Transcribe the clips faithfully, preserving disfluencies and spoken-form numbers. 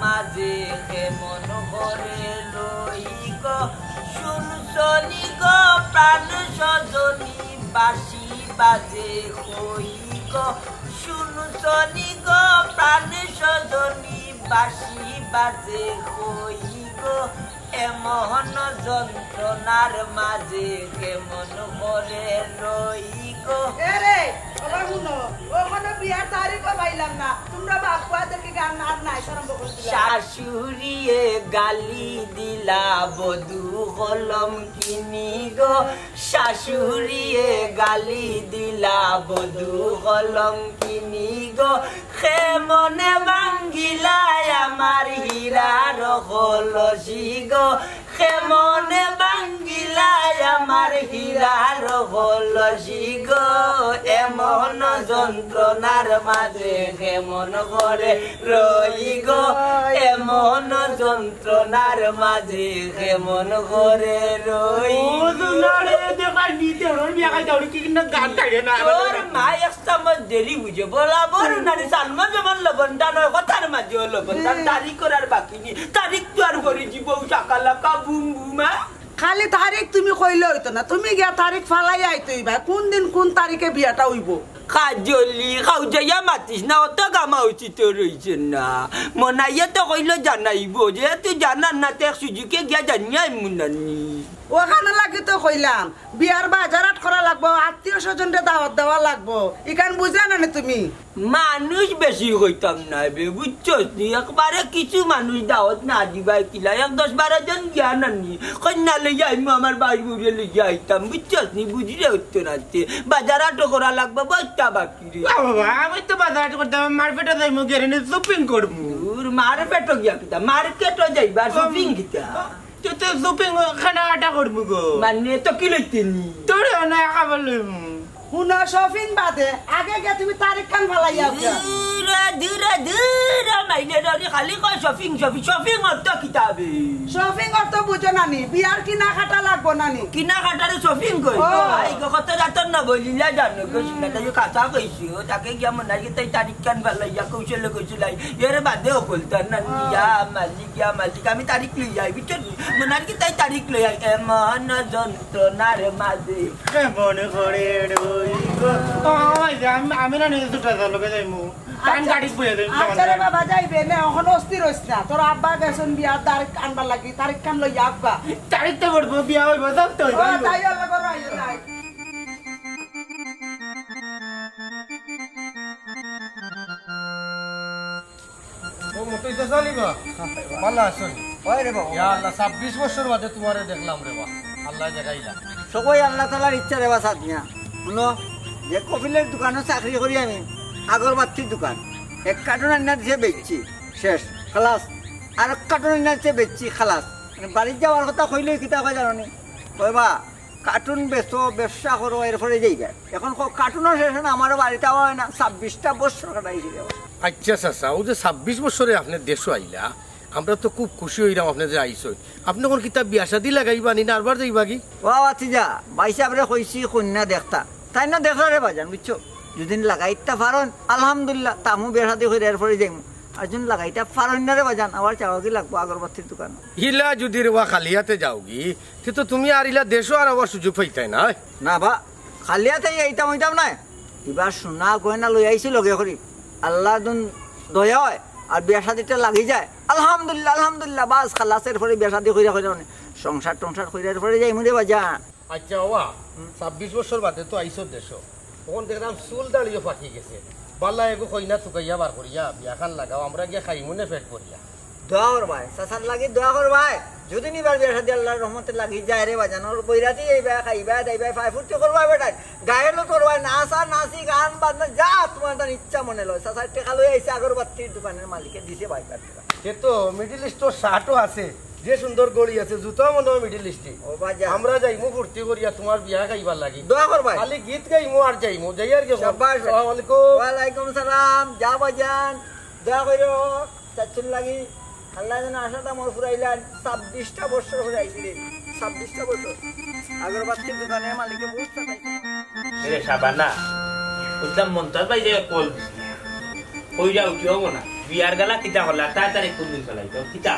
মাঝে কেমন করে রই গো, শুনছনি গো প্রাণ স্বজনী, বাঁশি বাজে কই গো, শুনছনি গো প্রাণ স্বজনী, বাঁশি বাজে কই গো, এমন যন্ত্রণার মাঝে কেমন করে রই গো। এ রে, ওবা হুনো, অখনো বিয়ার তারিখও পাইলাম না। তোমরা বাপ পুয়াদেরকে গান আর নাই আরম্ভ করে দিলা। শাশুড়িয়ে গালি দিলা বধূ কলম কিনি গো, শাশুড়িয়ে গালি দিলা বধূ কলম কিনি গো, কেমনে ভাঙ্গিলায় আমার হীরার কলসি গো, কেমনে ভাঙ্গিলায় আমার হীরার কলসি গো, এমন যন্ত্রণার মাঝে কেমন করে রই গো, এমন যন্ত্রণার মাঝে কেমন করে রই। ও দুলারে, দেখাই নি, দেওরর বিয়া খাই দাওরি কি কিনা গান গাইরে না। তোর মা এক চামচ দেরি বুঝে, বলা বড় নারী সালমা যেমন লবণটা নয়, কথার মাঝেও লবণ, তার তারিখ করার বাকি নেই, তারিখ তো আর করে জীবন শাকালাকা বুম বুম, হ্যাঁ? খালি তারিখ তুমি কইলে অইতো না, তুমি গিয়া তারিখ ফালাইয়া আইতে অইবা। কোন দিন কোন তারিখে বিয়াটা অইবো? কাজলি, খাউজাইয়া মাতিস না, অত গামা উচিত রইছে না। মনাইয়া তো কইলো জানাইবো, যেহেতু জানার না, তে এক সুযোগে গিয়া জানিয়া আইমু নানি। অখান লাগি তো কইলাম, বিয়ার বাজার হাট করা লাগবো, আত্মীয় স্বজনরে দাওয়াত দেওয়া লাগবো, ইখান বুঝা না নি তুমি? মানুষ বেশি কইতাম না বে, বুঝছস নি? একবারে কিছু মানুষ দাওয়াত না দিবায় কিলা, এক দশ বারো জন গিয়া নানি, কইন্যা লইয়া আইমু, আমার ভাই বউরে লইয়া আইতাম, বুঝছস নি? বুঝিরে উঠতো না তে, বাজার হাটও করা লাগবো, বস্তা বাকি রে। বাবা, আমি তো বাজার হাট করতাম, মার্কেটে যাইমু, গেরানি শপিং করমু। দূর, মার্কেটও গিয়া কিতা, মার্কেটও যাইবা, শপিং কিতা? তো, তো শপিং কেনাকাটা করমু গো। মানে তো কি লইতে নি? তোর না খাবার লইমু। হুনো, শপিং বাদে, আগে গিয়া তুমি তারিখ খান ফালাইয়া আও গিয়া। দূর, দূর, দূর, মাইনে ডরি খালি কয় শপিং, শপিং, শপিং অর্থ কিতা বে? শপিং অর্থ বুঝো না নি, বিয়ার কিনা কাটা লাগবো না নি? কিনা কাটারে শপিং কই? ও। আই গো, কত জাতর না বলিলা জানো গো, শুনা তাই কাঁচা কইছি, ও তাকে গিয়া মনে হয় তাই তারিখ খান ফালাইয়া কৌশলে কৌশলাই, এর বাদে অকল তার না নিয়া মালিক। ইয়া মালিক, আমি তারিখ লই যাই, বুঝছো নি? মনার কি তাই তারিখ লই যাই, এমন যন্ত্রণার মাঝে। এ মনে করে রই গো। ও, ওই যে আমি, আমি না নিজে দুটা দল লগে যাইমু। তান আচ্ছা। গাড়ি বইয়া যাইমু, আচ্ছা রে বাবা, যাইবে না, অখন অস্থির অইস না। তোর আব্বা গেছইন বিয়ার তারিখ আনবার লাগি, তারিখ খান লই আব্বা। তারিখ তো করবো, বিয়া হইবো, সব তো হইবো। ও, তাই আল্লাহ করো, আইও না। ও মতই চাচা নি বা? ভালা আছো নি? ওই রে বাবা। ইয়া আল্লাহ, ছাব্বিশ বছর বাদে তুমারে দেখলাম রে বা। আল্লায় দেখাইলা। সবই আল্লাহ তাআলার ইচ্ছা রে বা সাথ নিয়া। হুনো, যে কফিলের দোকানো চাকরি করি আমি, আগরবাতির দোকান, এক কার্টন আনিয়া দিছে বেচছি, শেষ, খালাস। আর এক কার্টন আনিয়া দিছে বেচছি, খালাস। মানে বাড়িত যাওয়ার কথা কইলেউ কিতা কয় জানো নি? কয় বা, কার্টুন বেচো, ব্যবসা করো, এরপরে যাইবা। এখন ক-, কার্টুনও শেষ অয় না, আমারও বাড়িত আওয়া অয় না, ছাব্বিশটা বছর কাটাইছি রে বা। আচ্ছা চাচা, অউ যে ছাব্বিশ বছরে আপনে দেশো আইলা, আমরা তো খুব খুশি অইলাম আপনে যে আইছইন। আপনে অখন কিতা বিয়া শাদি লাগাইবা নি না আরবার যাইবা গি? ও ভাতিজা, ভাইসাবরে কইছি কইন্যা দেখতা, তাইন না দেখরা রে বাজান, বুঝছো? যুদি লাগাইতা পারইন, আলহামদুলিল্লাহ, তামু বিয়া শাদি করি এরপরে যাইমু। আর যুদি লাগাইতা পারইন না রে বাজান, আমার চাওয়া কি লাগবো আগরবাতির দোকান। ইলা যুদি রে বা খালি আতে যাওগি, তে তো তুমি আর ইলা দেশো আর আওয়ার সুযোগ পাইতায় নায়। না বা, খালি আতে আইতাম অইতাম নায়। ইবার সোনা গয়না লই আইছি লগে করি। আল্লার দুন দয়া অয়, আর বিয়া শাদিটা লাগি যায়। আলহামদুলিল্লাহ, আলহামদুলিল্লাহ, বাস খালাস, এরপরে বিয়া শাদি কইরা কইরা মানে সংসার টংসার কইরা এরপরে যাইমু রে বাজান। আচ্ছা বাবা, ছাব্বিশ বছর বাদে তো আইছো দেশো। অখন দেখলাম চুল দাড়িও পাকি গেছে। বালা এগু কইন্যা তুকাইয়া বার করিয়া বিয়া খান লাগাও, আমরা গিয়া খাইমু নে পেট ভরিয়া। দোয়া করবায়, চাচার লাগি দোয়া করবায়। যুদি নিবার বিয়া শাদি আল্লার রহমতে লাগি যায় রে বাজান, অউ বইরাতি আইবায়, খাইবায়, দাইবায়, ফায় ফুর্তি করবায় বেটায়। গায়ে লো করবায়, নাচা নাচি, গান বাজনা, যা তুমার তান ইচ্ছা মনে লয়। চাচায় টেকা লই আইছে, আগরবাতির দোকানর মালিকে দিছে ভাইবার টেকা। হে তো Middle East-র শার্টও আছে, যে সুন্দর ঘড়ি আছে, জুতাও মনে অয় Middle East-ই। ও বাজান। আমরা যাইমু ফুর্তি করিয়া তুমার বিয়া খাইবার লাগি। দোয়া করবায়। খালি গীত গাইমু আর যাইমু, যাইয়ার গি। শাবাশ। আসসালামু আলাইকুম। ওয়ালাইকুম সালাম। যা বাজান, দোয়া করিও। চাচুর লাগি আল্লায় যেন আশাটা মোর ফুরাইলাইন। ছাব্বিশটা বছর ফুরাইছি রে, ছাব্বিশটা বছর। আগরবাতির দোকানর মালিকে বউত সাতাইছে। এরে শাবানা, বুঝলাম মন্তাজ ভাই যে কল দিছে। কইরা উঠি অইবো না। বিয়ার গালা কিতা করলা, তাড়াতাড়ি কোন দিন ফালাইতাম, কিতা?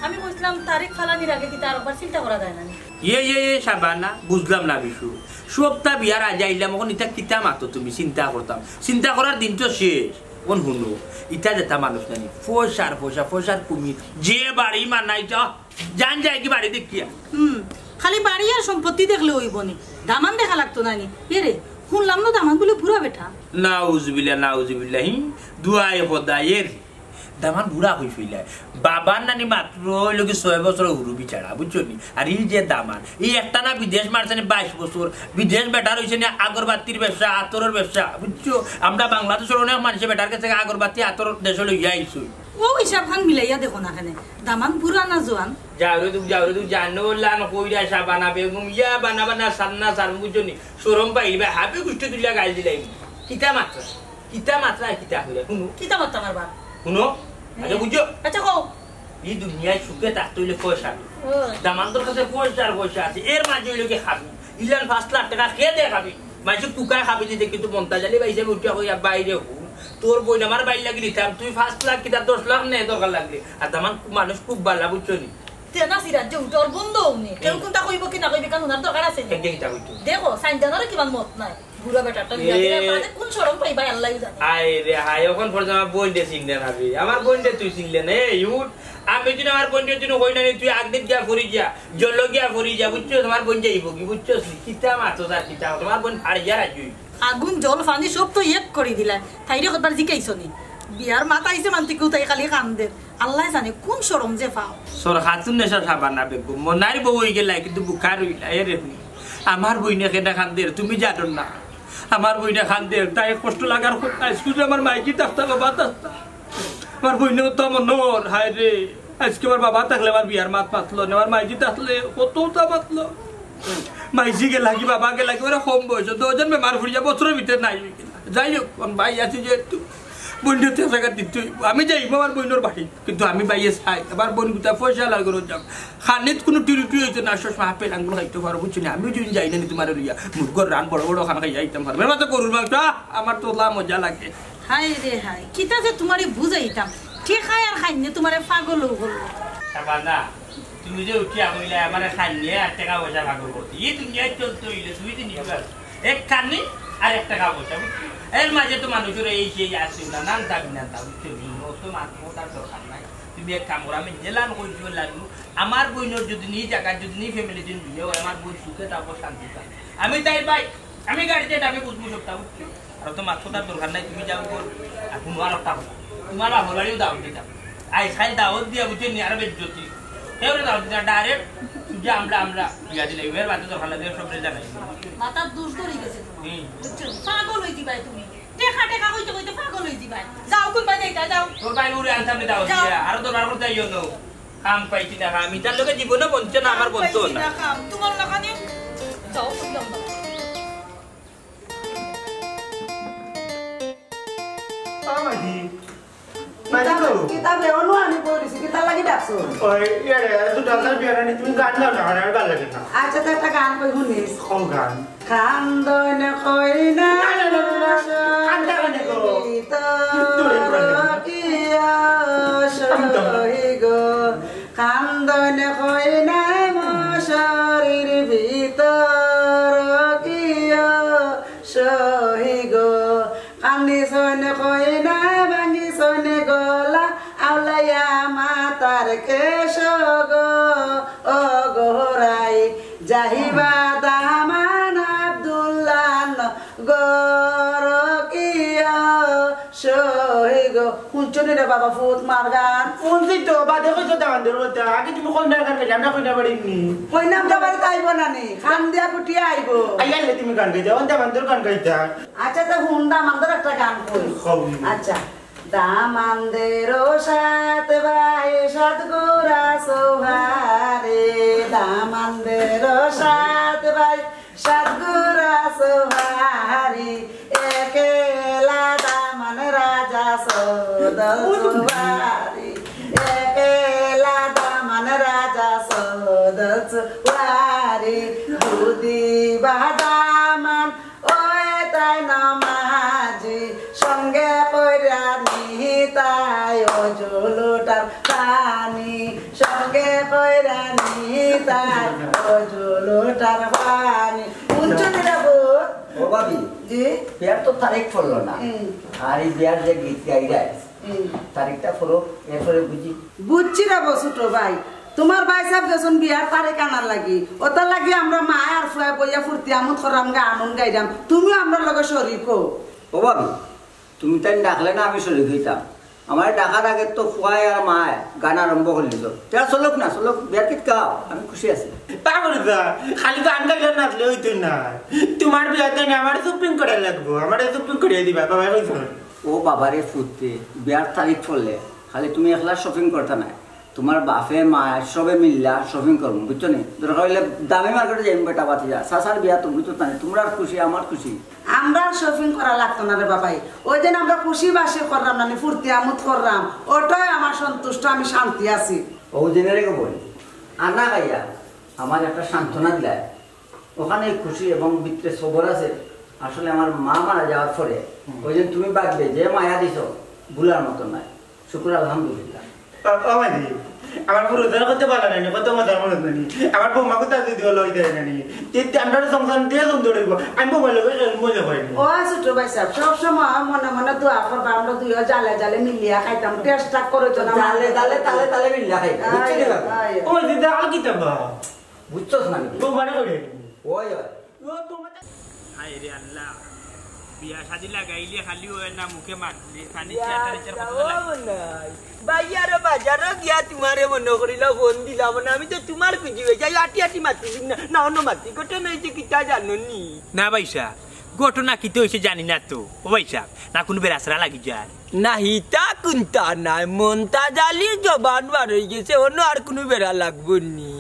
আমি কইছিলাম, তারিখ ফালানির আগে কিতা আরোবার চিন্তা করা যায় না নি? ইয়ে, ইয়ে, ইয়ে, শাবানা, বুঝলাম না বিষয়। সবটা বিয়ার আগে আইলাম, অখন ইতা কিতা মাতো তুমি? চিন্তা করতাম, চিন্তা করার দিন তো শেষ। অখন হুনো, ইতা যেতা মানুষ নানি, পয়সার পয়সা, পয়সার কুমির, যে বাড়ি মানাই যা, জান যায় কি বাড়ি দেখিয়া। হুম, খালি বাড়ি আর সম্পত্তি দেখলে অইবো নি, দামান দেখা লাগতো না নি? এরে, হুনলাম না দামান বুলে বুড়া বেটা। নাউজুবিল্লাহ, নাউজুবিল্লাহ, হি, দুয়াই খোদা, এর দামান বুড়া অই ফেলায়। বাবার নানি মাত্র অইলো কি ছয় বছর হুরু বিচারা, বুঝছো নি? আর ই যে দামান, ই একটা না বিদেশ মারছে নি বাইশ বছর, বিদেশ বেটার অইছে নি আগরবাতির ব্যবসা, আতরর ব্যবসা, বুঝছো? আমরা বাংলাদেশর অনেক মানষে বেটার গেছে আগরবাতি, আতর দেশো লইয়া আইছইন। অউ হিসাব খান মিলাইয়া দেখো না কেনে, দামান বুড়া না জোয়ান? যাও রে তুই, যাও রে তুই, জানো লান কইরা শাবানা বেগম, ইয়া বানা বানা সান্না সার, বুঝছো নি? শরম পাইবা, হাবি গুষ্টি তুলিয়া গাইল দিলাই। কিতা মাত্রা? কিতা মাত্রা, কিতা কইরা? হুনো। কিতা মাত্রা আমার বাপ? হুনো। আচ্ছা, বুঝছো? আচ্ছা, কও। ই দুনিয়ায় সুখে থাকতে অইলে পয়সা লাগে। ও। দামান্দর কাছে পয়সা আর পয়সা আছে, এর মাঝে অইলো কি খাবি? ইলান পাঁচ লাখ টেকা কে দে খাবি? মাঝে কুকায় খাবি দিতে, কিন্তু মন্তাজ আলী ভাই হিসাবে উঠিয়া কইয়া, "বাইরে হুন, তোর বইন আমার বাইর লাগি দিতাম, তুই পাঁচ লাখ কিতা দশ লাখ নে দরকার লাগলে।" আর দামান মানুষ খুব বালা, বুঝছো নি? তে না সিরাজ যে উঠোর বন্ধ অউনি। কেউ হুম। কোনটা কইবো কি না কইবো, কারণ ওনার দরকার আছে নি। কেন কিতা কইতো? দেখো, সাইনজানারও কিমান মত নাই। বুড়া বেটাটা বিয়া এ। দিলে বাদে কোন শরম পাইবা আল্লাহ জানে। আয় রে হায়, অখন পর্যন্ত আমার বইনরে চিনলে না রে। আমার বইনরে তুই চিনলে না। এই উঠ, আমি যদি আমার বইনরে তুই কই না নি, তুই আগদিন গিয়া ফরি যা, জল গিয়া ফরি যা, বুঝছো? তোমার বইন যাইবো কি, বুঝছো? কিতা মাতো তার কিতা, তোমার বইন ফাড়িয়া রাজি। আগুন জল পানি সব তো এক করি দিলা। তাইরে কতবার জিকাইছো নি? বিয়ার মাত আইছে মানতে কেউ তাই খালি কান্দের। আল্লাহ জানে কোন শরম যে পাও। সর খাতুন নেশা সাবানা বেগম, মনার বউ অই গেলা কিন্তু বুকার অইলা। এ রে হুনি, আমার বইনে কেনে কান্দের তুমি জানো না? আমার বইনে কান্দের, তাই কষ্ট লাগার কথা। আজকে যে আমার মাইজি থাকতা, বাবা থাকতা, আমার বইনে তো মনর, হায় রে, আজকে আমার বাবা থাকলে আমার বিয়ার মাত মাতলো না, আমার মাইজি থাকলে কতটা মাতলো। মাইজি গেলা কি, বাবা গেলা কি, ওরা কম বয়স, দুইজন বেমার পড়িয়া বছরর ভিতরে নাই অই গেলা। যাই হোক, আমার ভাই আছে যেহেতু, বইনরে তো জাগা দিতে অইবো। আমি যাইমু আমার বইনর বাড়ি, কিন্তু আমি বাইয়ে চাই, আমার বইন গুতা পয়সা আলার ঘরো যাও। খানিত কোনো টিরুটি অইতো না, সব আপেল আঙ্গুর খাইতে পারো, বুঝছো নি? আমিও যদি যাই না নি তোমারে লইয়া, মুরগর রান বড় বড় খানা খাইয়া আইতাম পারবো। এবার তো গরুর মাংস, আহ, আমার তো ওলা মজা লাগে। হায় রে হায়, কিতা যে তোমারে বুঝাইতাম, ঠেকায় আর খাইনে তোমারে পাগল অই গেল। শাবানা, তুমি যে উঠিয়া কইলা, আমারে খাইনে আর টেকা পয়সা পাগল করতে, ই দুনিয়াত চলতে অইলে দুই দিন ইবার এক কানি আর এক টেকা পয়সা, বুঝছো? এর মাঝে তো মানুষের এই সেই আছে, নানান দাবি নানান দাবি, বুঝছো? ঋণ তো মানবো, তার দরকার নাই। তুমি এক কাম করো, আমি যেলান কইছো লাগলো, আমার বইনর যদি নি জায়গা, যদি নি ফ্যামিলি যদি বিয়ে হয়, আমার বইন সুখে থাকবো, শান্তি থাকবো। আমি তাই ভাই, আমি গাড়িতে ডাবে বুঝবো সবটা, বুঝছো? আর তো মাত কথার দরকার নাই, তুমি যাও গো। আর কোনো আর একটা কথা, তোমার বাপর বাড়িও দাওয়াত দিতাম। আইজ খালি দাওয়াত দিয়া বুঝছো নি, আরো বেজ্জতি। কেউ রে দাওয়াত দিতাম, ডাইরেক্ট যে আমরা, আমরা বিয়া দিলে, এর বাদে দরকার লাগে, সব রে জানাই। মাথার দুষ ধরে গেছে তোমার। হুম। বুঝছো? পাগল অই যিবায় তুমি। টেকা টেকা কইতে কইতে পাগল অই যিবায়। যাও, কোন বাড়ি যাইতা, যাও। তোর ভাই উড়ে আনতাম নি দাওয়াত যাও। দিয়া, আরো দরকার করতে আইও না। কাম পাইছি না, আমি তার লগে জীবনে বনছে না, আমার বনতো পাইছি না। না কাম, তোমার লাগানি। যাও, তুমি যাও, যাও। ও মাইজি, মাইজি গো। কিতাবে অনু আনি পড়িছি, কিতার লাগি ডাকছো? ওই, ইয়ে রে, দুটা হাজার বিয়ার আনি তুমি গান গাও না, আমার ভালো লাগে না। আচ্ছা, তো একটা গান কই শুনিস। কোন গান? কান্দন কইনা না, না, না, না, না। কান্দা কেনে গো? ভিতর কিয়া সহি গো। কান্দন কইনা মশারির ভিতর কিয়া সহি গো। কান্দিছইন কইনা ভাঙিছইন গলা, আউলাইয়া মাতার কেশ গো, ও গোরাই, যাহিবা দামান আব্দুল্লা নগর কিয়া সহি গো। হুনছো নি রে বাবা, ফুত মার গান? হুনছি তো, বাদে কইছো দামান্দর কথা। আগে তুমি কইনার গান গাইলে, আমরা কইনা বাড়ি নি। কইনা আমরা বাড়িত আইবো না নি? খান দিয়া কুটিয়া আইবো। আইয়ালে তুমি গান গাইতা, অন দামান্দর গান গাইতা। আচ্ছা, তো হুন, দামান্দর একটা গান কই। কও। আচ্ছা। দামান্দের সাত ভাই সাত গুরা সোহারে, দামান্দের সাত ভাই সাত গুরা সোহারি, একেলা দামান রাজা সদল সুহারি, একেলা দামান রাজা সদল সুহারি, দুদি বা দামান ওই তাই নমাজি সঙ্গে কইরা নিতা। পানি সঙ্গে কইরা নিতাই, অজু লোটার পানি। হুনছো নি রে বউ? ও ভাবি, জি? বিয়ার তো তারিখ পড়লো না। হুম। আর এই বিয়ার যে গীত গাইরা, হুম। তারিখটা পড়ো, এরপরে বুঝি। বুঝছি রে বউ, ছোট ভাই। তুমার ভাইসাব গেছইন বিয়ার তারিখ আনার লাগি। অতার লাগি আমরা মায় আর ফুয়ায় বইয়া ফুর্তি আমোদ কররাম, গান উন গাইরাম। তুমিও আমরার লগে শরিক অও। ও ভাবি, তুমি তাইন ডাকলে না আমি শরিক অইতাম। আমারে ডাকার আগে তো ফুয়ায় আর মায় গান আরম্ভ করি দিলো। তে চলউক না, চলউক, বিয়ার গীত গাও, আমি খুশি আছি। তা করি যা, খালি গান গাইলে নাচলে অইতো না। তুমার বিয়াত নি আমারে shopping করা লাগবো, আমারে shopping করিয়া দিবা, বাবা কইছো। ও বাবারে ফুতে, বিয়ার তারিখ পড়লে খালি তুমি একলা shopping করতা নায়, তুমার বাফে মায় সবে মিল্লা shopping করমু, বুঝছো নি? দরকার অইলে দামি মার্কেটো যাইমু বেটা বাতি যা, চাচার বিয়া তো বুঝছো না, তুমরার খুশি আমার খুশি। আমরার shopping করা লাগতো না রে বাবাই, ওই দিন আমরা খুশি বাসি কররাম না নি, ফুর্তি আমোদ কররাম, ওটাই আমার সন্তুষ্ট, আমি শান্তি আছি। ও জেনে রেখে বলি, আনা খাইয়া আমার একটা সান্ত্বনা দিলায়, ওখানে খুশি এবং ভিতরে সবর আছে। আসলে আমার মা মারা যাওয়ার পরে হুম। ওই দিন তুমি বাঁচবে, যে মায়া দিছো, ভুলার মতো নয়। শুকুর আলহামদুলিল্লাহ। ও, ও মাঝি, আমার পুরো ধরে কত ভালা নানি, কত মজা মনে নানি। আমার বৌমা কোথা যদি হলো ওই দেয় নানি। তে, তে আমরা তো সংসার দিয়ে সুন্দর হইব। আমি বৌমার লগে মজা করি। ও ছোট ভাইসাব, সব সময় মনে মনে দোয়া করবা, আমরা দুইও জালে জালে মিলিয়া খাইতাম, টেস্ট টাক করে তো না জালে, জালে, তালে, তালে মিলিয়া খাইতাম। বুঝছো নি বাবা? আয়। ও দিদা, আর কি তাবা? বুঝছস না নি? বৌমারে করে। ওই, ওই। ও বৌমা। হায় রে আল্লাহ, বিয়া শাদি লাগাইলে খালি অয় না, মুখে মাতলে, খালি ইয়া, চেয়ার চেয়ার কথা তাও লাগে। নাই। ভাই, আরো বাজারো গিয়া তুমারে মনো করিলা ফোন দিলাম না, আমি তো তুমার খুঁজি হয়ে যাই, আটি আটি মাতি দিন না, না অন্য মাতি, ঘটনা হয়েছে কিতা জানো নি? না ভাইসাব, ঘটনা কিতা হয়েছে জানি না তো। ও ভাইসাব, না কুনু বেড়াছেড়া লাগি যার? না হিতা কুন্তা নাই, মন্তাজ আলীর জবান বার হয়ে গেছে, অন্য আর কুনু বেড়া লাগবো নি।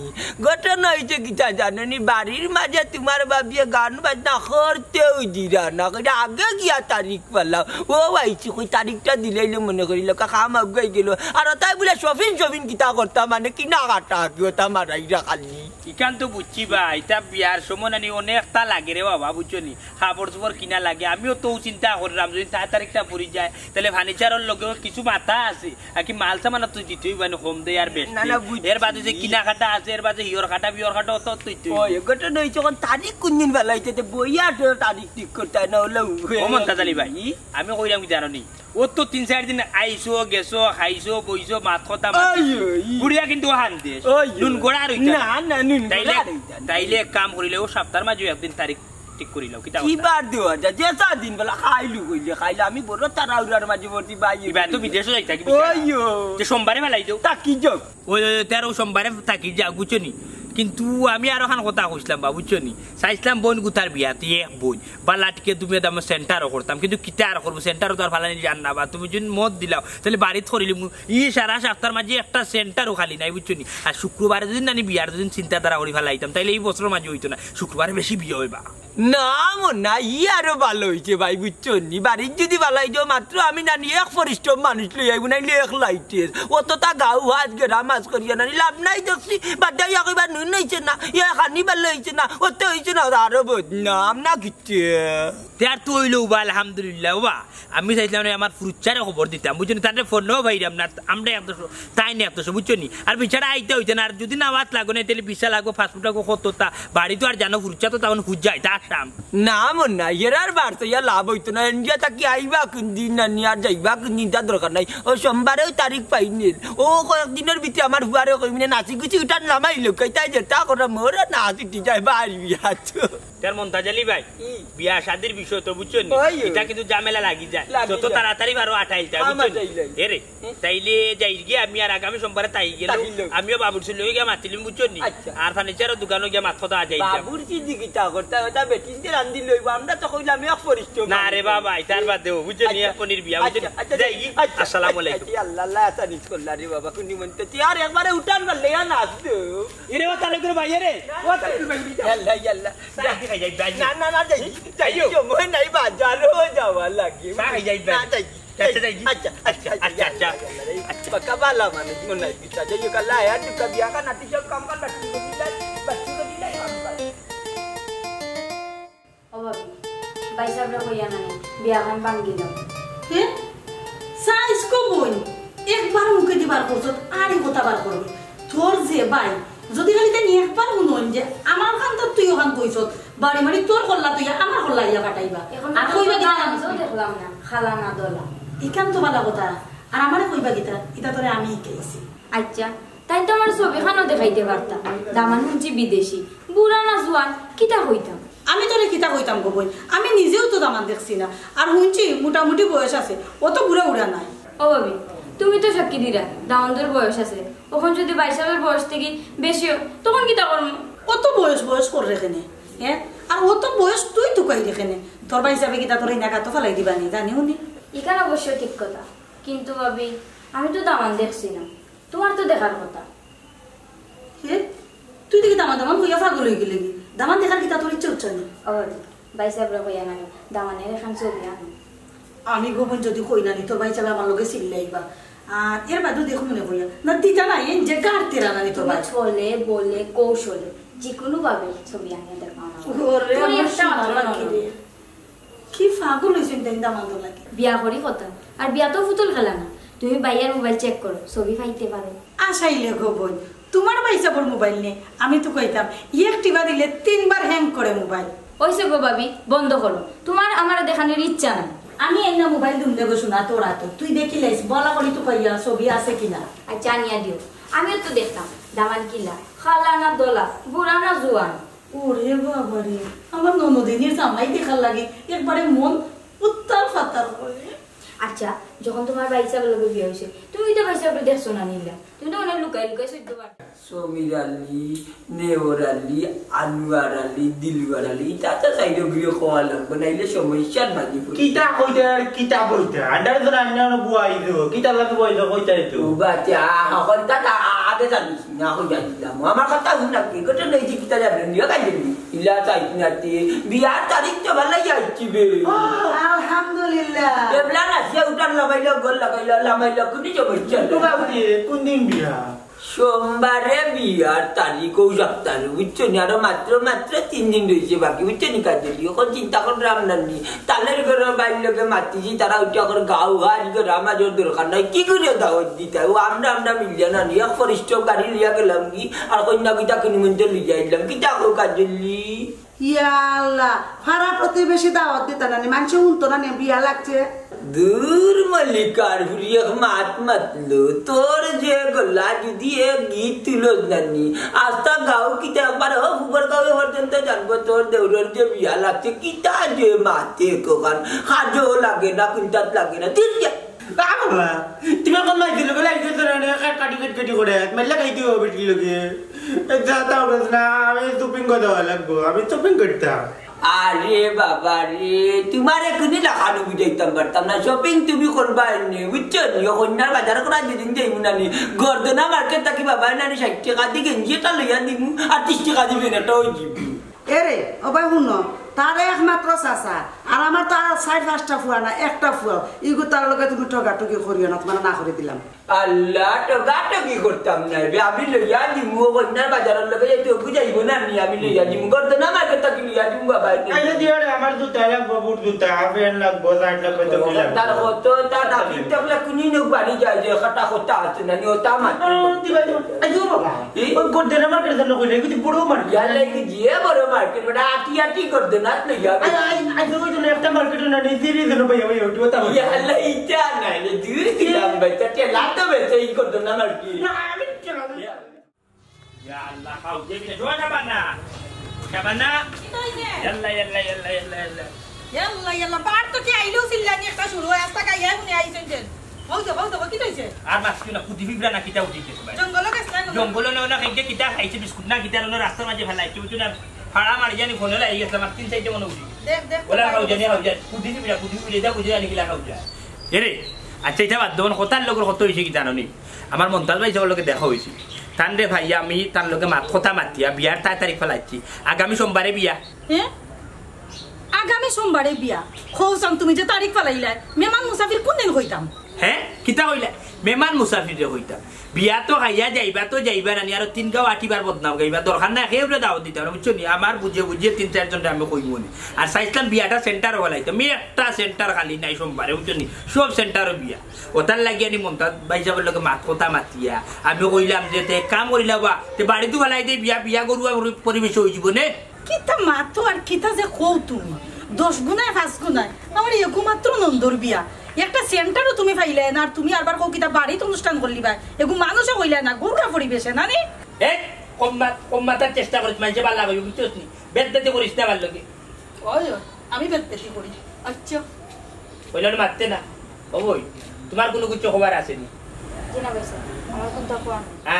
ঘটনা হইছে কিতা জানো নি, বাড়ির মাঝে তুমার বাবিয়ে গান বাজনা করতেউ দিরা না, কইরা আগে গিয়া তারিখ ফালাও। ও আইছি, কই তারিখটা দিলাইলে মনে করিল, কাম আগুয়াই গেল। আর ওটাই বলে শপিং শপিং কিতা করতাম, মানে কিনা কাটা কি ওটা মারাইরা খালি। ইখান তো বুঝছি বা, ইতা বিয়ার সময় নানি অনেকটা লাগে রে বাবা, বুঝছো নি? কাপড় চোপড় কিনা লাগে, আমিও তো চিন্তা করলাম যদি তার তারিখটা পড়ি যায়, তাহলে ফার্নিচারর লগেও কিছু মাথা আছে, আর কি মাল সামান তো দিতে হইব, মানে কম দেয় আর বেশ না, না, দেয়। বুঝছি। এর বাদে যে কিনা কাটা আছে, এর বাদে হিয়র কাটা, বিয়র কাটা, অত তো দিতে হইব। ওই, ঘটনা হইছে, এখন তারিখ কোন দিন বেলা হইছে, তো বইয়া তো তারিখ ঠিক করতে হয়, না হলে ও মন্তাজ আলী ভাই, আমি কইলাম কি জানো নি? ও তো তিন চার দিন আইছো, গেছো, খাইছো, বইছো, মাত কথা মাতিছো। ওই, ওই। বুড়িয়া কিন্তু হান দেশ। ওই, ওই। নুন গোড়া রইতা না, না। না, নুন তাইলে, গোড়া রইতা না। তাইলে এক কাম করিলে, ও সপ্তাহর মাঝে একদিন তারিখ ঠিক করিলাও, কিতা কি কথা? বার দেওয়া যায়? যে চার দিন বেলা খাইলু কইলে খাইলে, আমি বড় তাড়াহুড়ার মাঝে পড়ছি ভাই। ইবা তো বিদেশে যাইতা কি ওই বিচারা? ও। যে সোমবারে বেলাই দেও। তা কি যাও? ওই, ওই, তেরো সোমবারে থাকি যা, বুঝছো নি? কিন্তু আমি আরো খান কথা কইছিলাম বা, বুঝছো নি? চাইছিলাম বোন গুতার বিয়াতে এক বোন, বালা টিকে তুমি দাম সেন্টারও করতাম, কিন্তু কিতা আর করবো, সেন্টারও তো আর ফালানি জান না বা, তুমি যদি মত দিলাও, তাহলে বাড়িত করিলি মু-, ই সারা সপ্তাহর মাঝে একটা সেন্টারও খালি নাই, বুঝছো নি? আর শুক্রবারে যদি নানি বিয়ার যদি চিন্তাধারা করি ফালাইতাম, তাইলে এই বছরের মাঝে হইতো না, শুক্রবারে বেশি বিয়া হইবা। না, মন না, ই আরো ভালো হইছে ভাই, বুঝছো নি? বাড়ির যদি ভালাই যাও মাত্র, আমি নানি এক পরিশ্রম মানুষ লই আইব, নাইলে এক লাইটের। অতটা গাউ হাত গেরা মাছ করিয়া নানি লাভ নাই দেখছি, বাদ দিয়া কইবা নুন হইছে না, ইয়া খানি ভালো হইছে না, অত হইছে না, আরো বদনাম না কিচ্ছে। তে আর তো হইলো বা আলহামদুলিল্লাহ, ওবা। আমি চাইছিলাম না আমার ফুরুচ্চারে খবর দিতাম, বুঝছো নি? তারে ফোনও পাইরাম না, আমরা এক দশ, তাই না এক দশ, বুঝছো নি? আর বিচারা আইতে হইতে না, আর যদি না বাত লাগো না, তাহলে ভিসা লাগবো, পাসপোর্ট লাগবো, কত তা। বাড়ি তো আর জানো, ফুরুচ্চা তো তখন হুজাই, তা আসাম। না, মন না, এরার বার তো ইয়া লাভ হইতো না, ইন্ডিয়া থাকি আইবা কোন দিন, না নিয়ে আর যাইবা কোন দিন, তার দরকার নাই। ও সোমবারেও তারিখ পাইনি, ও কয়েকদিনের ভিতরে আমার হুয়ারে কইমিনে নাচি গুচি উঠান নামাই লোক, তাই যেটা করে মোর নাচ উঠি যায়, বাড়ি বিয়া তো। তার মন্তাজ আলী ভাই, ই। বিয়া শাদির বিষয় তো বুঝছো নি? ওই। এটা কিন্তু ঝামেলা লাগি যায়। লাগি যত যায়। তাড়াতাড়ি পারো আটাইল যায়, আমার বুঝছো নি? যাইলাই। এ রে, হুম। তাইলে যাই গিয়া আমি আর আগামী সোমবারে তাই গেল। তাই গেল। আমিও বাবুর ছেলে গিয়া মাতিলিম, বুঝছো নি? আচ্ছা। আর ফার্নিচারও দোকানও গিয়া মাত কথা আজাই যাম। বাবুর কি দিকে তা করতে হয়? ওটা বেটিনতে রান্ধি লইব। আমরা তো কইলাম এক পরিশ্রম না রে বাবা, ইতার বাদেও, বুঝছো নি? আচ্ছা। এক পনির বিয়া, বুঝছো নি? আচ্ছা, আচ্ছা, যাই গি। আচ্ছা, আচ্ছা, আসসালামু আলাইকুম। আচ্ছা, আল্লাহ, আল্লাহ, আচ্ছা, নিজ করলা রে বাবা, কোন নিমন্ত্রণ? তুই আর একবারে উঠান পারলে, ইয়া নাচ তো। এরে, ও তাহলে করে ভাই, এরে, ও তাহলে করে ভাই। ইয়াল্লা, ইয়াল্লা। চা খাই যাই, ভাই। না, না, না, যাই, যাই, যাই। সময় নাই, বাজারও যাওয়া লাগে। চা খাই যাই, ভাই। না, যাই, আচ্ছা, যাই। যাই। আচ্ছা, আচ্ছা, আচ্ছা, আচ্ছা। ইয়াল্লা, ইয়াল্লা, ইয়াল্লা। আচ্ছা। পাকা বালা মানুষ, মনে হয়, পিতা, যাই হোক, আল্লাহ, আর দুটা বিয়া খান, আটি সব কাম কান, বাচ্চু করি লাই, বাচ্চু করি লাই, কাম কান। ও ভাবি, ভাই সাহেবরা কইয়া না নি, বিয়া খান ভাঙ্গি দাও। হে? সাইজ কো বই? একবার মুখেদি বার করছত, আর ই কথা বার করবে। তোর যে ভাই, যদি খালি তাইন একবার হুনইন যে আমার কান্দাত তুই অখান কইছত, বাড়ি বাড়ি তোর কল্লা তুই আমার কল্লা ইয়া ফাটাইবা। এখন আর তো কইবা কিতা? দামানও দেখলাম না, খালা না দলা। ইখান তো ভালা কথা। আর আমারে কইবা কিতা? ইতা তোরে আমি হিকাইছি। আচ্ছা, তাইন তো আমার ছবিখানও দেখাইতে পারতা। দামান হুনছি বিদেশি, বুড়া না জুয়ান, কিতা কইতাম? আমি তোরে কিতা কইতাম গো বইন, আমি নিজেও তো দামান দেখছি না। আর হুনছি মোটামুটি বয়স আছে, অত বুড়া উড়া নায়। ও ভাবি, তুমি তো সাক্ষী দিরা, দামান্দর বয়স আছে। অখন যদি ভাইসাবর বয়স থাকি বেশি অয়, তখন কিতা করমু? অত বয়স বয়স কররে কেনে, হ্যাঁ? আর অত বয়স তুই তুকাইরে কেনে? তোর ভাইসাবে কিতা তোরে ইনা গাতো ফালাই দিবা নি, জানিও নি? ইখান অবশ্য ঠিক কথা, কিন্তু ভাবি, আমি তো দামান দেখছি না, তুমার তো দেখার কথা। হে? তুই দেখি দামান দামান কইয়া পাগল অইগেলে গি? দামান দেখার কিতা তোর ইচ্ছা অইছে নি? ও ভাবি, ভাইসাবরে কইয়া নানি, দামানর এখান ছবি আনো। আমি গো বইন যদি কই নানি, তোর ভাইসাবে আমার লগে চিল্লাইবা। আর এর বাদেও দেখমুনে কইয়া। না, দিতা না, এন যে গাড় তেরা নানি তোর তুমি ভাই। ছলে, বলে, কৌশলে, যেকুনু ভাবে ছবি আনিয়া দেখাও না। ওরে, তুই আমার একটা মাত্র সোনার ননদ। বাকি রে। কি পাগল অইছইন তাইন দামান্দর লাগি। বিয়া করি কথা, আর বিয়া তো ফুতুল খেলা না। তুমি ভাইয়ার মোবাইল চেক করো, ছবি পাইতে পারো। আশাইলে গো বইন, তুমার ভাইসাবর মোবাইল নি, আমি তো কইতাম, এক টিপা দিলে তিনবার হ্যাং করে মোবাইল। অইছে গো ভাবি, বন্ধ করো, তুমার আমারে দেখানির ইচ্ছা নাই। আমি আইনা মোবাইল দিমুনে গো সোনা তোর আতো, তুই দেখিলাইস, ভালা করি তুকাইয়া ছবি আছে কিনা। আচ্ছা, আনিয়া দিও, আমিও তো দেখতাম, দামান কিলা, খালা না দলা, বুড়া না জুয়ান। ওরে বাবা রে, আমার ননদিনীর জামাই দেখার লাগি একবারে মন উত্তাল ফাতাল করে। আচ্ছা, যখন তুমার ভাইসাবর লগে বিয়া অইছে, তুমি তো ভাইসাবরে দেখছো না নি ইলা? তুমি তো অনেক লুকাই লুকাই সইদ্য বার। সমীর আলী, নেওর আলী, আনোয়ার আলী, দিলওয়ার আলী, ইতা তো সাইডো গিয়ে কওয়া লাগবো, নাইলে সমস্যার মাঝে পড়ি। কিতা কইতা আর কিতা কইতা? আন্ডারে তো রান্না অনো বুয়াই দেবো। কিতা লাগি বুয়াই দেবো কইতাই তো। ও বাচ্চা, হকল তা আ-, আ-, আগে জানিস না, হইয়া দিলাম। আমার কথা হুন না, কি কথা নেই যে কিতা যাবে, নিয়ে কাজ দিবি। ইলা চাই না তে, বিয়ার তারিখ তো ভালাই আইছি বে। আলহামদুলিল্লাহ। এবলা না, সে উঠান লামাইল, গোল লামাইল, লামাইল, কুনি জবর চল। তো বাবু রে, কোন দিন বিয়া? সোমবারে বিয়ার তারিখ, ও সপ্তাহে, বুঝছো নি? আরো মাত্র, মাত্র তিন দিন রইছে বাকি, বুঝছো নি? কাজে এখন চিন্তা করলাম না নি। তালের ঘরর বাইর লগে মাতিছি, তারা উঠে এখন গাও হাজ করে আমার জোর দরকার নাই, কি করে দাওয়াত দিতা? ও আমরা, আমরা মিলিয়া না নি, এক ফরিস্ট গাড়ি লইয়া গেলাম কি, আর কন্যা কিতা কিনি মঞ্জে লইয়া আইলাম, কিতা কো কাজলি? ইয়া আল্লাহ, পাড়া প্রতিবেশী দাওয়াত দিতা নানি, মানষে হুনতো নানি বিয়া লাগছে। দূর মল্লিকার ফুরি এক মাত মাতলো, তোর যে গলা যদি এক গীত তুলো নানি, আস্তা গাও কিতা একবার হ ফুবর গাঁও পর্যন্ত জানবো তোর দেওরর যে বিয়া লাগছে, কিতা যে মাতে কখান, কাজও লাগে না, কুন্তাত লাগে না, দিন যা। আ বাবা, তুমি এখন মাইজির লগে লাগি গেছো না, কাটি কাটি কাটি করে, মাইলা খাইতে হবে বেটির লগে। যা তাও গেছ না, আমি শপিং করতে লাগবো, আমি শপিং করতাম। আরে বাবা রে, তুমারে কুনি লাখানো বুঝাইতাম পারতাম না, শপিং তুমি করবা এনে, বুঝছো নি? ও কন্যার বাজার করা যেদিন যাইমু না নি, গর্দনা মার্কেট থাকি বাবা নানি ষাইট টেকা দি গেঞ্জি এটা লইয়া দিমু, আর তিশ টেকা দিবেন, এটা ওই দিবি। এরে, ও ভাই হুনো, তার একমাত্র চাচা, আর আমার তো আর চাইর পাঁচটা ফুয়া না, একটা ফুয়া, ইগু তার লগে তুমি ঠগাঠগি করিও না, তুমার না করি দিলাম। আল্লাহ, ঠগাঠগি করতাম না বে, আমি লইয়া দিমু, ও কন্যার বাজারর লগে যাইতে ওগু যাইবো না নি, আমি লইয়া দিমু, গর্দনা মার্কেট থাকি লইয়া দিমু বাবা। আইলে দিও রে, আমার জুতা লাগবো, বুট জুতা, হাফ প্যান্ট লাগবো, শার্ট লাগবো, তো কি লাগবো? তার কত, তার নাপিত থাকলে কুনি নক বাড়ি যায় যে, খাটা খোটা আছে না নি, ওটা মাত্র। আ, দিবা, দিবা। আইও বাবা, এই? ওই গর্দনা মার্কেট জানো কইলে, এগুলি বড় মার্কেট। ইয়ালে কি যে বড় মার্কেট, বেটা, আটি আটি গর্দনাত লইয়া। আই, আই, আই, ওই জন্য একটা মার্কেট না নেই, ধীরে ধীরে ভাইয়া, ভাইয়া, উঠবো, তারপর। ইয়ালে ইটা নাই রে, দূর দিলাম ভাই, তো ঠেলা তো বেচে এই গর্দনা মার্কেট। না, আমি ঠেলা দেব। ইয়া আল্লাহ, খাও, দেখি না, জোয়া খাবা না। খাবা না? কিতা অইছে? ইয়াল্লা, ইয়াল্লা, ইয়াল্লা, ইয়াল্লা, ইয়াল্লা। ইয়াল্লা, ইয়াল্লা, বার তো কি আইলেও চিল্লানি একটা শুরু হয়, আস্তা গাইয়া হুনে আইছেন যে। হউ তো, হউ তো, কিতা অইছে? আর মাছ কিনা, কুদি ফিবরা না কিতা উঠি গেছে ভাই। জঙ্গলো গেছলা না? জঙ্গলো না, না, খাইতে কিতা খাইছে, বিস্কুট না কিতা, না রাস্তার মাঝে ফেলাইছে, বুঝছো না? ফাড়া মারি জানি ফোনে লাগি গেছে, আমার তিন চাইরটা মনে উঠি। দেখ, দেখ, ওলা খাও জানি, খাও জানি, কুদি ফিবরা, কুদি ফিবরা, এটা বুঝে জানি কিলা খাও জানি। এরে, আচ্ছা, ইটা বাদ দেও, কথার লগর কত অইছে কিতা জানো নি? আমার মন্তাজ ভাইসাবর লগে দেখা অইছে। তানরে ভাই আমি তান লগে মাত, কথা মাতিয়া বিয়ার তাই তারিখ ফালাইছি। আগামী সোমবারে বিয়া। হে? আগামী সোমবারে বিয়া? কও চাইন তুমি যে তারিখ ফালাইলায়, মেহমান মুসাফির কুনদিন কইতাম? হে? কিতা কইলা? মেহমান মুসাফিররে কইতাম, বিয়া তো খাইয়া যাইবা তো যাইবা না নি, আরো তিন গাঁও আটিবার বদনাম গাইবা, দরকার নাই, কেউরে দাওয়াত দিতাম না, বুঝছো নি? আমার বুঝে বুঝে তিন চাইরজনরে আমি কইমু নি। আর চাইছলাম বিয়াটা সেন্টারো ফালাইতাম, ই একটা সেন্টার খালি নাই সোমবারে, বুঝছো নি? সব সেন্টারো বিয়া। ওটার লাগি আনি মন্তাজ ভাইসাবর লগে মাত কথা মাতিয়া আমি কইলাম যে, "তে এক কাম করিলাও বা, তে বাড়িত ফালাই দেই বিয়া, বিয়া ঘরুয়া পরি-, পরিবেশে অইযিবো নে।" কিতা মাতো আর কিতা যে কও তুমি, দশ গুনায় পাঁচ গুনায়, আমার একমাত্র নন্দর বিয়া, একটা সেন্টারও তুমি পাইলায় না, আর তুমি আরবার কও কিতা বাড়িত অনুষ্ঠান করিলিবায়, এগু মানুষে কইলায় না, ঘরুয়া পরিবেশে না নি? এ, কম মাত, কম মাতার চেষ্টা করিস, মাইনষে বালা কইবো, বুঝছস নি? বেদবেদি করিস না আমার লগে। ওই, ওই, আমি বেদবেদি করি। আচ্ছা। কইলে মাততে না। ও বইন, তুমার কুনু কিচ্ছু খবর আছে নি? জি না ভাইসাব, আমার কুনতা কওয়া নাই। আ,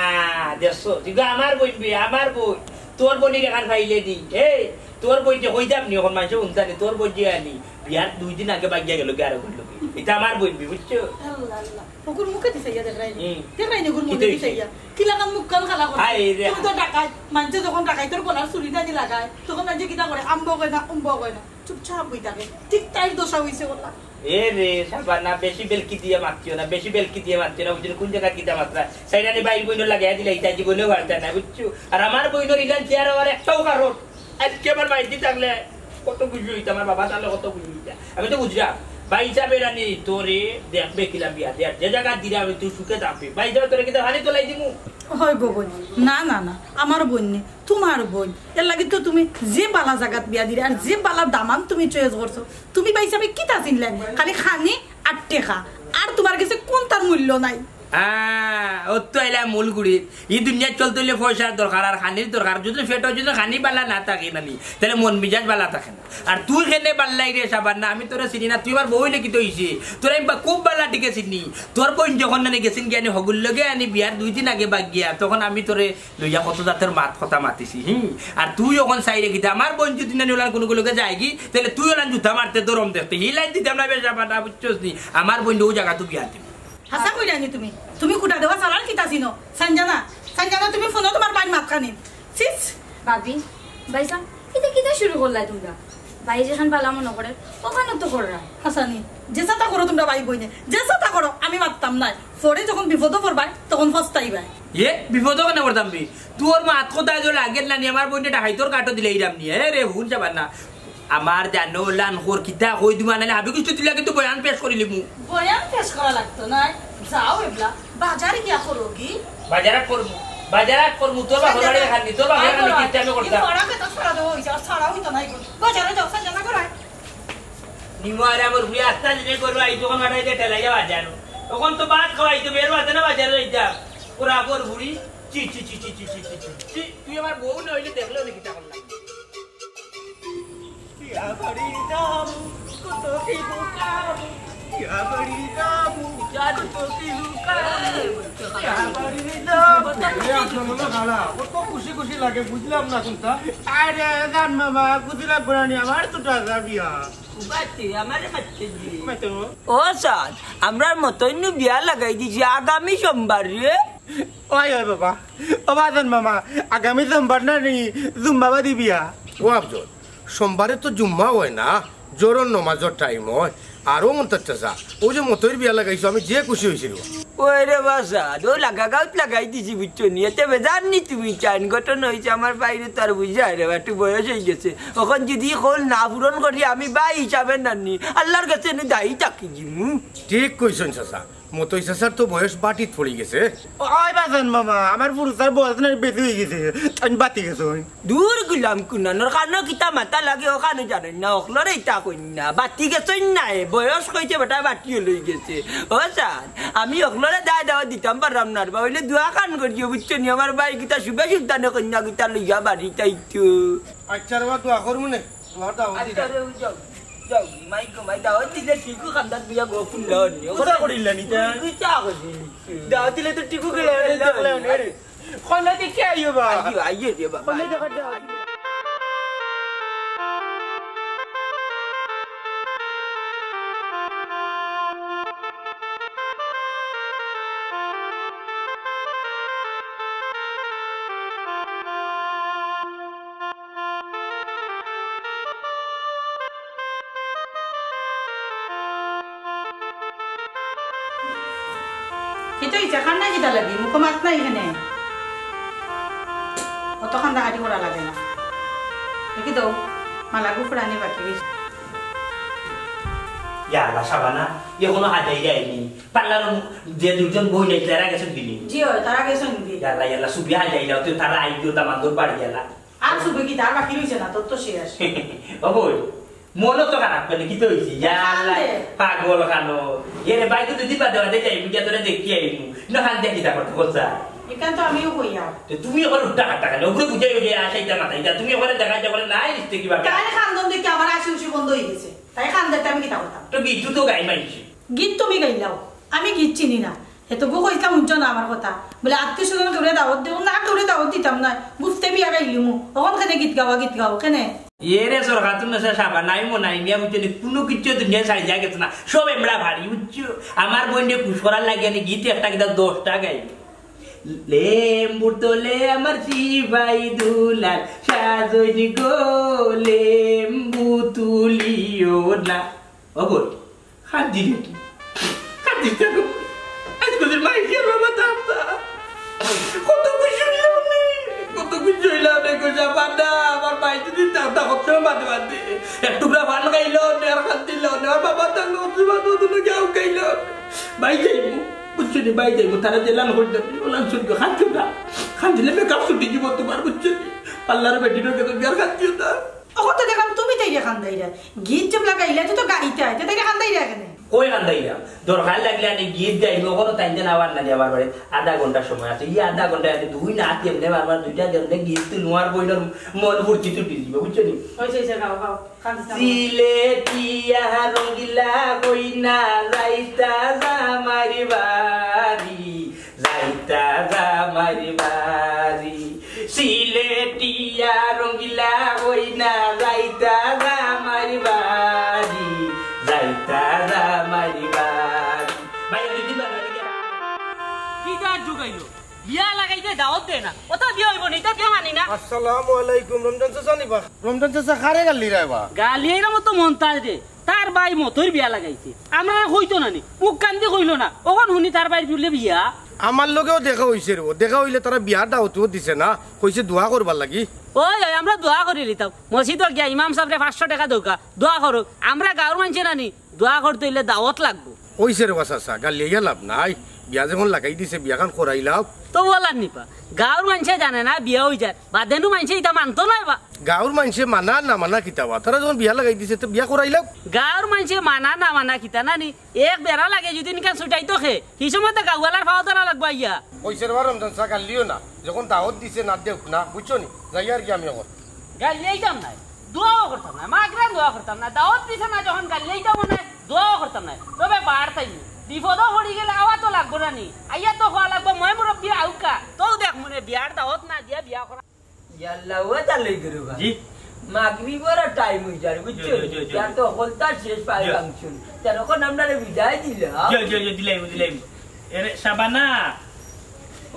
দেখছো? তুই তো আমার বইন বে, আমার বইন। তোর বইনরে এখান পাইলে নি। এই, তোর বইন যে কইতাম নি, অখন মাইনষে হুনতা নি, তোর বইন যে আনি, বিয়ার দুই দিন আগে ভাগিয়া গেলোগি আরকগুর লগে। ইটা আমার বইন বে, বুঝছো? আল্লাহ, আল্লাহ। অগুর মুখেদি চাইয়া দেখরায় নি। হুম। দেখরায় নি অগুর মুখেদি চাইয়া। কিলাখান মুখখান কালা করে। হায় রে। তুমি তো ডাকাইত, মাইনষে যখন ডাকাইতর গলার চুরি টানি লাগায়, তখন মাইনষে কিতা করে? আম্ব কয় না, উম্ব কয় না। চুপচাপ বই থাকে। ঠিক তাইর দশা অইছে ওলা। এ রে, শাবানা, বেশি বেলকি দিয়া মাতিও না, বেশি বেলকি দিয়া মাতিও না, বুঝছো? কুন জাগাত কিতা মাতরায়? চাইরানি ভাই বইনর লাগাইয়া দিলাইতা, জীবনেও পারতা না, বুঝছো? আর আমার বইনর ইলান চেহারা অওয়ার একটাউ কারণ, আইজকে আমার মাইজি থাকলে কত খুশি অইতা, আমার বাবা থাকলে কত খুশি অইতা। আমি তো বুঝরাম, ভাইসাবে রানি তোরে দেখবে কিলা বিয়া দেয়ার, যে জাগাত দিরাম আমি তুই সুখে থাকবে। ভাইসাবে তোরে কিতা পানিত ফালাই দিমু? হয় গো বইন, না, না, না, আমার বইন নি, তুমার বইন। এরলাগি তো তুমি যে বালা জাগাত বিয়া দিরায়, আর যে বালা দামান তুমি choice করছো, তুমি ভাইসাবে কিতা চিনলায়? খালি খানি আর টেকা, আর তুমার গেছে কুনতার মূল্য নাই। আ, অত আইলা মূল গুড়িত। ই দুনিয়াত চলতে অইলে পয়সার দরকার, আর খানির দরকার। যদি পেটো যদি খানি বালা না থাকে না নি, তাইলে মন মিজাজ বালা থাকে না। আর তুই কেনে বাল্লাই রে শাবানা, আমি তোরে চিনি না, তুই আমার বউ অইলে কিতা অইছে? তোরে আমি বা-, খুব বালা টিকে চিনি। তোর বইন যখন নানি গেছিন গিয়া আনি হগুর লগে আনি বিয়ার দুই দিন আগে ভাগিয়া, তখন আমি তোরে লইয়া কত জাতর মাত কথা মাতিছি, হুম? আর তুই অখন চাইরে কিতা, আমার বইন যদি নানি ওলান কুনুগুর লগে যায়গি, তাইলে তুই ওলান জুতা মারতে দরম দেখতে। হিলাই দিতাম না বে শাবানা, বুঝছস নি? আমার বইনরে অউ জাগাত বিয়া দিমু। হাছা কইরায় নি তুমি? তুমি কুটা দেওয়া ছাড়া আর কিতা চিনো? সানজানা, সানজানা, তুমি হুনো তুমার ভাইর মাতখানি। ছিস। ভাবি, ভাইসাব, ইতা কিতা শুরু করলায় তুমরা? ভাই যেখান বালা মনো করের, অখানউ তো কররায়। হাছানি, যেছাতা করো তুমরা ভাই বইনে, যেছাতা করো, আমি মাততাম নায়। পরে যখন বিপদো পড়বায়, তখন পস্তাইবায়। এ, বিপদো কেনে পড়তাম বে? তোর মাত কথায় যদি লাগের না নি, আমার বইনরে ডাকাইতর কাঠো দিলাইরাম নি। এ রে, হুন শাবানা। আমার জানো লান খোর কিতা কই দিমু, নাইলে হাবি কিস্তি তুলিয়া কিন্তু বয়ান পেশ করিলিমু। বয়ান পেশ করা লাগতো নায়। যাও এবলা, বাজার গিয়া করোগি। বাজার আর করমু, বাজার আর করমু, তোর বাপর বাড়ি খান্দি, তোর বাপর বাড়ি খান্দি কিস্তি আমি করতাম। এই ফাড়া খেতা ফাড়া দেওয়া অইছে, আর ছাড়া অইতো নায় গো। বাজারো যাও, সানজানা করায়। নিমু আর আমার ঘুরে আস্তা দিনে করবো, এই দোকান ফাটাই দিয়ে ঠেলাইয়া বাজার। অখন তো ভাত খাওয়াই তো বের আছে না বাজারো যাইতাম। ওরা আগর ঘুরি, চি, চি, চি। তুই আমার বউ না অইলে দেখলেও নি কিতা করলাম। বিয়া বাড়ি যাবো, কত কি লুকাবো। বিয়া বাড়ি যাবো, কত কি লুকাবো। বিয়া বাড়ি যাবো। এ, আপনার মনে খারাপ। কত খুশি খুশি লাগে, বুঝলাম না কুনতা। আরে, জান মামা, খুশি লাগবো না নি, আমার তো দাদা বিয়া। বাচ্চা, আমারে বাচ্চা দি। মাতো। ও সাদ, আমরার মতইন নু বিয়া লাগাই দিছি আগামী সোমবার রে। ওই, ওই বাবা, ও বাজান মামা, আগামী সোমবার না নি, জুম্মাবাদী বিয়া। ও আফজল, সোমবারে তো জুম্মা অয় না, জোহরর নমাজর টাইম অয়। আর ও মন্তাজ চাচা, অউ যে মতইর বিয়া লাগাইছো, আমি যে খুশি অইছি রে। ওই রে বাসা, ও লাগা গাউত লাগাই দিছি, বুঝছো নি? এতে বেজার নি তুমি চাইন, ঘটনা অইছে আমার বাইরে তো আর বুঝায় রে, একটু বয়স অইগেছে। অখন যদি কল না পূরণ করি, আমি ভাই হিসাবে নানি, আল্লার গেছে এনে দায়ী থাকি যিমু। ঠিক কইছইন চাচা। মতই চাচার তো বয়স বাটিত পড়ি গেছে। ওই বাজান মামা, আমার ফুরুতার বয়স না বেশি অইগেছে, আমি বাতি গেছে। দূর গুলাম কুনানোর কানো কিতা মাতা লাগে, অখানো জানইন না, অকলরে ইতা কইন না, বাতি গেছইন না, এ বয়স কইছে বেটা বাতিও লইগেছে। ও সাদ, আমি অকলরে দায় দাওয়াত দিতাম পাররাম না রে বা, অইলে দোয়া খান করিও, বুঝছো নি? আমার ভাই কিতা শুভে সুলতানে কইন্যা কিতা লইয়া বাড়িত আইতো। আচ্ছা রে বা, দোয়া করমু নে। দোয়া দাও, আচ্ছা রে, যাও, যাও, মাই গো, মাই দাও, দিলে ঠিকও কান্দাত বিয়া গো ফুললা অন্য। উতা করিলা নি তা? উতা করিলা নি। দাও দিলে তো ঠিকও গেল, দেখলে অন্য। কইলা দেখি আইও বা। আইও, আইও রে বাবা। কইলা দেখা দাও। তো ইচ্ছা খান না কিতা লাগি, মুখো মাত নাই এখানে। অত কান্দাকাটি করা লাগে না। দেখি তো, মালাগু ফুরানি বাকি রইছে। ইয়া আল্লাহ, শাবানা, এখনো হাজাই যায়নি। পার্লার যে দুজন বই নাই, তারা গেছে দিলি। জি অয়, তারা গেছে দিলি। ইয়া আল্লাহ, ইয়া আল্লাহ, সুবি হাজাই যাও, তুই তারা আই দিও, দামান্দর বাড়ি গেলা। আর সুবি কিতা, আর বাকি রইছে না, তোর তো শেষ। ও বই, মনও তো খারাপ করলে, কিতা অইছে? ইয়া আল্লাহ, কান্দে। পাগল খানো। এরে ভাই, তো দুদিন বাদে বাদে যাইমু, গিয়া তোরে দেখি আইমু। না, কান্দে কিতা করতে বলছা? এখান তো আমিও কইয়া। তো তুমি এখন উঠা হাঁটা কেন? ওগুলো বুঝাই বুঝাই আসে, এটা মাথায়, এটা তুমি ওখানে দেখা যায়, বলে নাই, লিখতে কিবা? তাই কান্দন দেখি আমার আসি উসি বন্ধ হয়ে গেছে। তাই কান্দে আমি কিতা করতাম? তো গীত তো গাই মাইছি। গীত তুমি গাইলাও, আমি গীত চিনি না। এতগু কইতাম, হুনছো না আমার কথা? বলে, "আত্মীয় স্বজন কেউরে দাওয়াত দেও না, কেউরে দাওয়াত দিতাম না, গুফতে বিয়া গাইলিমু, অখন কেনে গীত গাওয়া, গীত গাও, কেনে?" এরে সরকাতুন নেশা সাবা, নাই মো নাই মিয়া, বুঝছো নি? কুনু কিচ্ছু দুনিয়া ছাড়ি যা গেছে না, সব এমরা ভারি, বুঝছো? আমার বইনরে খুশ করার লাগি আনি গীত একটা কিতা দশটা গাই। লেম্বুর তলে আমার সিপাই দুলাল, সাজইনি গো লেম্বু তুলিও না। ও বই, কান্দিলে কি? কান্দিস না গো। আজ তোদের মাই কি আর বাবা দাম দা? কত খুশি হইলাম রে, কত খুশি হইলাম রে, গো জামানা, আমার মাই যদি দাম দা করতে বাদে বাদে। এক টুকরা পান খাইল নে, আর কান্দিল নে, আর বাবা তার লোক জীবন নতুন গাও খাইল। ভাই যাইমু, বুঝছো নি, ভাই যাইমু, তারা যে লাল হয়ে যাবে, ও লাল শুনবে, কান্দিও না। কান্দিলে মেকআপ ছুটি দিব তোমার, বুঝছো নি? পার্লার বেটি ঢুকে তো আর কান্দিও না। অখন তো দেখলাম তুমি তাইরে কান্দাইরা। গীত যেবলা গাইলা, তো, তো গাইতা, তে তাইরে কান্দাইরা কেনে? কই কান্দাইরা? দরকার লাগলে আমি গীত গাইবো, অখনো তাইন যেন আবার না যাবার পারে। আধা ঘন্টা সময় আছে, এই আধা ঘন্টায় আমি দুই নাত এমনে মারবার, দুইটা যেমনে গীত তুলমু আর বইনর মন ফুর্তি ছুটি দিব, বুঝছো নি? হইছে, হইছে, গাও, গাও। কান্দিস না। সিলেটিয়া রঙ্গিলা কইনা যাইতা জামাইর বাড়ি। যাইতা জামাইর বাড়ি, সিলেটিয়া রঙ্গিলা কইনা, যাইতা জামাইর বাড়ি, যাইতা জামাইর বাড়ি। ভাই, আমি দিবা না, দিবা না। কি গান জুগাইলো? বিয়া লাগাইতে দাওয়াত দে না। ওটা বিয়া হইব না, এটা বিয়া মানি না। আসসালামু আলাইকুম, রমজান চাচা নি বা? রমজান চাচা, কারে গালি রায় বা? গালি এর মতো মন্তাজ রে। তার ভাই মতইর বিয়া লাগাইছে। আমরারে কইতো না নি? মুখ কান্দি কইলো না। অখন হুনি তার ভাইর বুলে বিয়া। আমার লগেও দেখা অইছে রে, দেখা অইলে তারা বিয়ার দাওয়াতও দিছে না, কইছে দোয়া করবার লাগি। ওই, ওই, আমরা দোয়া করি লিতাম। মসজিদো গিয়া ইমাম সাবরে পাঁচশো টেকা দেউক্কা, দোয়া করউক। আমরা গাঁওর মানষে না নি, দোয়া করতে অইলে দাওয়াত লাগবো। অইছে রে বা চাচা, গালিয়া লাভ নাই। বিয়া যখন লাগাই দিছে, বিয়াখান করাইলাও। তো বলার নি বা, গাঁওর মানষে জানে না বিয়া অই যায়, বাদেনু মানষে ইতা মানতো নায় বা। গাঁওর মানষে মানা না মানা কিতা বা, তারা যখন বিয়া লাগাই দিছে, তো বিয়া করাইলাও। গাঁওর মানষে মানা না মানা কিতা না নি, এক বেড়া লাগে যদি নিকা ছুটাইতো খে, কি সময় তো গাঁওয়ালার পাও ধরা লাগবো আইয়া। অইছে রে বা রমজান চাচা, গালিও না, যখন দাওয়াত দিছে না দেউক না, বুঝছো নি? যাই আর কি আমি অখন। গালিয়াইতাম নায়, দোয়াও করতাম নায়, মাগরান দোয়া করতাম নায়, দাওয়াত দিছে না যখন গালিয়াইতাম নায়, দোয়াও করতাম নায়। তবে বাড় তাই বিপদও পড়ি গেলে আওয়া তো লাগবো না নি, আইয়া তো কওয়া লাগবো, ময় মুরব্বি আউক্কা, তো দেখ মনে বিয়ার দাওয়াত না দিয়া বিয়া করা। ইয়াল্লা, ও তা লই গেল বা। জি। মাগরিবর টাইম অই যার, বুঝছো? জি, জি, জি, জি। ইয়ার তো হলতা শেষ পাই জি। ফাংশন। তার অখন আমরারে বিদায় দিলা। জি, জি, জি, দিলাইমু, দিলাইমু। এরে, শাবানা।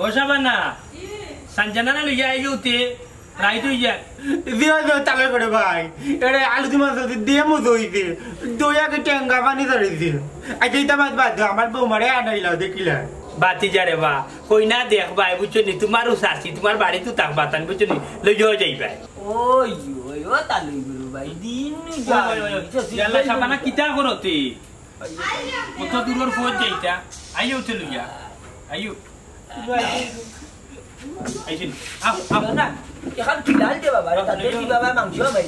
ও শাবানা। জি। সানজানারে লইয়া আইও তে। রাইত অই যায়। দিও, দিও, তালে করে ভাই। এরে, আলু দি মাছ দি দিয়ে মজা অইছে। দইয়া কি টেঙ্গা পানি ধরেছে। আচ্ছা, ইতা মাছ বাদ দেও, আমার বৌমারে আনাইলাও, দেখিলা। বাতি যা রে বা। কই না দেখ ভাই, বুঝছো নি? তোমারও শাশি, তোমার বাড়িত থাকবা তান, বুঝছো নি? লইয়াও যাইবা। ওই, ওই, ও তা লই গেল ভাই, দিন ওই, ওই, ওই, ওই। যাই। ইয়াল্লা, শাবানা, কিতা করো তুই? কত দূরর ফোন যাইতা? আইও তো লইয়া। আইও। আইছেন। আও, আও। না, এখন খিলাল দে বাবা, আও, তাতে লইয়া। কি বাবা মাংস ভাই?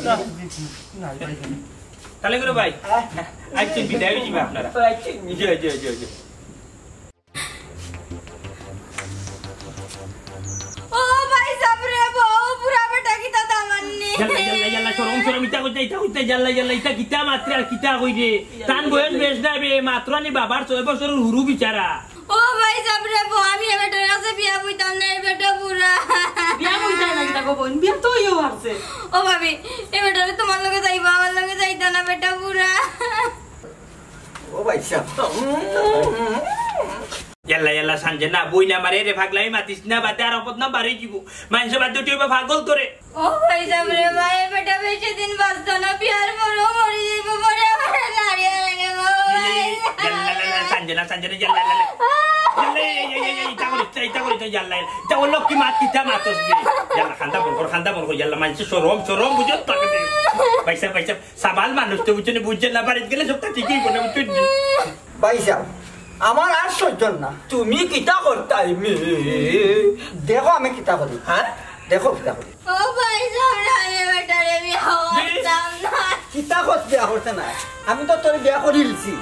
তালে করে ভাই। হ্যাঁ। আইছেন, বিদায় হয়ে যাবে আপনারা। ও, আইছেন। জি, জি, জি, জি। ও ভাই সাব রে, বউ বুড়া বেটা কিতা দামাননি। ইয়াল্লা, ইয়াল্লা, ইয়াল্লা, শরম, শরম, ইতা কইতা, ইতা কইতা, ইয়াল্লা, ইয়াল্লা, ইতা কিতা মাতরে আর কিতা কইরে? তান বয়স বেশ না বে, মাত্র আনি বাবার ছয় বছরর হুরু বিচারা। ও ভাই সাব রে, বউ, আমি এ বেটার কাছে বিয়া বইতাম না, এ বেটা বুড়া। বিয়া বইতাম না, কিতা গো বইন? বিয়া তো ইয়ে আছে। ও ভাবি, এ বেটারে তোমার লগে যাইবা, আমার লগে যাইতা না, বেটা বুড়া। ও ভাই সাব। ইয়াল্লা, ইয়াল্লা, সানজানা, বইন আমারে রে, পাগলামি মাতিস না, বাদে আর অপদ না বাড়ি দিব। মানষে বাদ দুটি হইবা পাগল তোরে। ও ভাই সাব রে ভাই, এ বেটা বেশি দিন বাঁচতো না, বিয়ার পরও মরি যাইব, পরে আমার নাড়িয়া লাগে, ও ভাই। ইয়াল্লা, ইয়াল্লা, আঞ্জনা, আঞ্জনা, ইয়াল্লা, ইয়াল্লা। ইয়াল্লা, এই, এই, এই, এই, ইতা করিস না, ইতা করিস না, ইয়াল্লা, ইয়াল্লা। ইতা অইলো কি মাত, কিতা মাত হসবি? ইয়াল্লা, খান্দা বন্ধ কর, খান্দা বন্ধ কর, ইয়াল্লা, মানষে শরম, শরম, বুঝো তো আগে। পয়সা, পয়সা, সাবাল মানুষ তো বুঝছো না, বুঝছে না, বাড়িত গেলে সবটা ঠিকই করে, বুঝছো নি? ভাইসাব, আমার আর সহ্য না। তুমি কিতা করতায় মি? দেখো আমি কিতা করি। হ্যাঁ? দেখো কিতা করি। ও ভাইসাব, আমি বেটারে বিয়া করতাম না। কিতা কছ বিয়া করতে না? আমি তো তোরে বিয়া করিলছি।